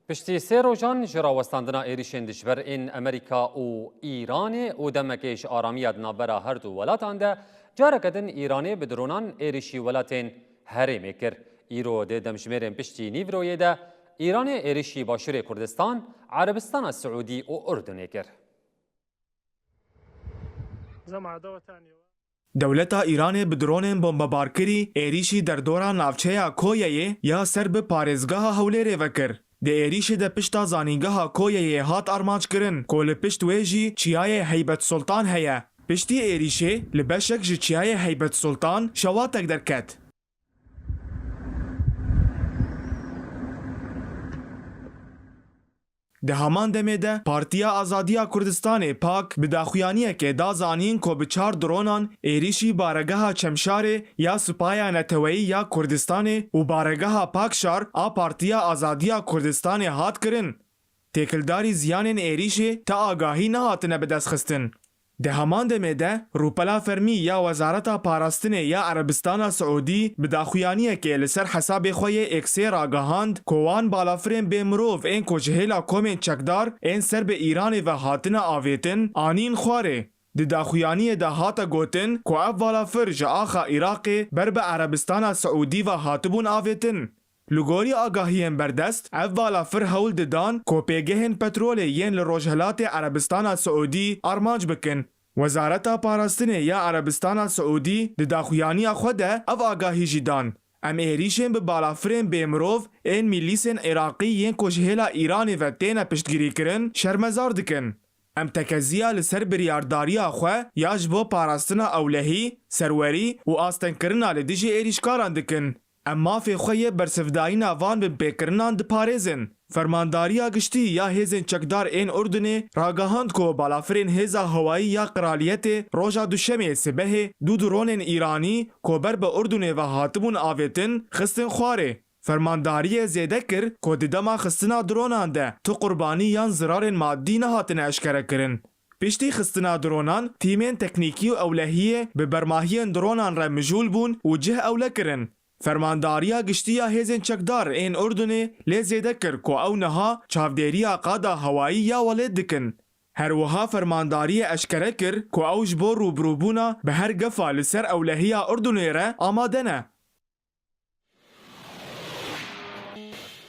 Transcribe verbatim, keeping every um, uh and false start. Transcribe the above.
Piştî sê rojan ji rawestandina êrîşên dijber ên Amerîka û Îranê û demekê ji aramiya di navbera her du welatan de, careke din Îranê bi dronan êrîşî welatên herêmê kir. Îro di demjimêrên piştî nîvroyê de Îranê êrîşî Başûrê Kurdistan, Erebistana Siûdî û Urdunê kir. Dewleta Îranê bi dronên bombebarkirî êrîşî derdora navçeya Koyeyê ya ser bi parêzgeha Hewlêrê ve kir. Di êrîşê de pişta zanîngeha Koyeyê hat armanckirin ku li pişt wê jî çiyayê Heybet Sultan heye. Piştî êrîşê li beşek ji çiyayê Heybet Sultan şewatek derket. Di heman demê de Partiya Azadiya Kurdistanê, pak, bi daxuyaniyekê da zanîn ku bi çar dronan êrîşî baregeha Çemşarê ya Supaya Neteweyî ya Kurdistanê û baregeha Pakşar a Partiya Azadiya Kurdistanê hat kirin. Têkildarî ziyanên êrîşê ti agahî nehatine bidestxistin. Di heman demê de rûpela fermî ya Wezareta Parastinê ya Erebistana Siûdî bi daxuyaniyekê li ser hesabê xwe yê Eksê ragihand ku wan balafirên bêmirov ên ku ji hêla komên çekdar ên ser bi Îranê ve hatine avêtin, anîn xwarê. Di daxuyaniyê de hate gotin ku ev balafir ji axa Iraqê ber bi Erebistana Siûdî ve hatibûn avêtin. Li gorî agahiyên berdest, ev balafir hewl didan ku pêgehên petrolê yên li Rojhilatê Erebistana Siûdî armanc bikin. Wezareta Parastinê ya Erebistana Siûdî di daxuyaniya xwe de ev agahî jî dan, Em êrîşên bi balafirên bêmirov ên mîlîsên Iraqî yên ku ji hêla Îranê ve têne piştgirîkirin, şermezar dikin. Em tekeziya li ser biryardariya xwe ya ji bo parastina ewlehî, serwerî û astengkirina li dijî êrîşkaran dikin. Em mafê xwe yê bersivdayîna van binpêkirinan diparêzin. Fermandariya Giştî ya Hêzên Çekdar ên Urdunê ragihand ku balafirên Hêza Hewayî ya Qiraliyetê roja Duşemê sibehê du dronên Îranî ku ber bi Urdunê ve hatibûn avêtin, xistin xwarê. Fermandariyê zêde kir ku di dema xistina dronan de tu qurbanî yan zirarên madî nehatine eşkerekirin. Piştî xistina dronan, tîmên teknîkî û ewlehiyê bi bermahiyên dronan re mijûl bûn û cih ewle kirin. Fermandariya Giştî ya Hêzên Çekdar ên Urdunê lê zêde kir ku ew niha çavdêriya qada hewayî ya welêt dikin. Her wiha fermandariyê eşkere kir ku ew ji bo rûbirûbûna bi her gefa li ser ewlehiya Urdunê re amade ne.